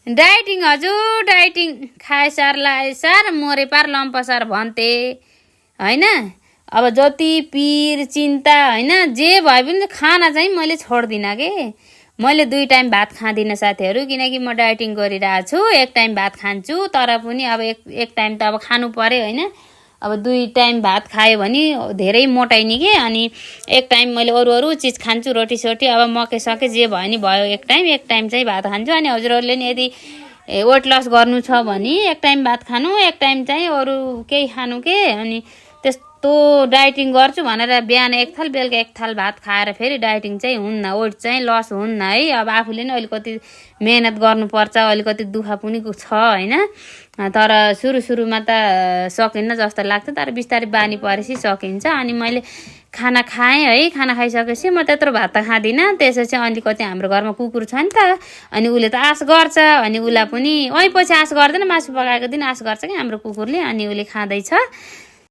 Dieting हजुर dieting खाए सार लाए सार मरे पार लम्पसार भन्थे होइन। अब जति पिर चिन्ता होइन जे भए पनि खाना चाहिँ मैले छोड्दिनँ के। मैले 2 टाइम भात खाँदिनँ साथीहरू, किनकि म डाइटिङ गरिरहेको छु। 1 टाइम भात खान्छु, तर पनि अब एक टाइम त अब खानु पर्यो होइन। अब 2 टाइम भात खायो भने धेरै मोटाइने के। अनि 1 टाइम मैले अरू चिज खान्छु, रोटी सोटी, अब मकै सके जे भयो नि भयो। 1 टाइम चाहिँ भात खान्छु। अनि हजुरहरूले नि यदि वेट लस गर्नु छ भने 1 टाइम भात खानु, 1 टाइम चाहिँ अरू केही खानु के। अनि त्यस्तो डाइटिङ गर्छु भनेर बिहान 1 थाल बेलुका 1 थाल भात खाएर फेरि डाइटिङ चाहिँ हुन्न, वेट चाहिँ लस हुन्न है। अब आफूले नि अलिकति मेहनत गर्नुपर्छ, अलिकति दुःख पनि छ होइन। तर सुरुमा त सकिन्न जस्तो लाग्छ, तर बिस्तारै बानी परेपछि सकिन्छ। अनि मैले खाना खाएँ है। खाना खाइसकेपछि म त्यत्रो भात त खाँदिनँ। त्यसपछि अलिकति हाम्रो घरमा कुकुर छ नि त, अनि उसले त आश गर्छ। अनि उसलाई पनि पछि आश गर्दैन, मासु पकाएको दिन आश गर्छ कि हाम्रो कुकुरले। अनि उसले खाँदैछ।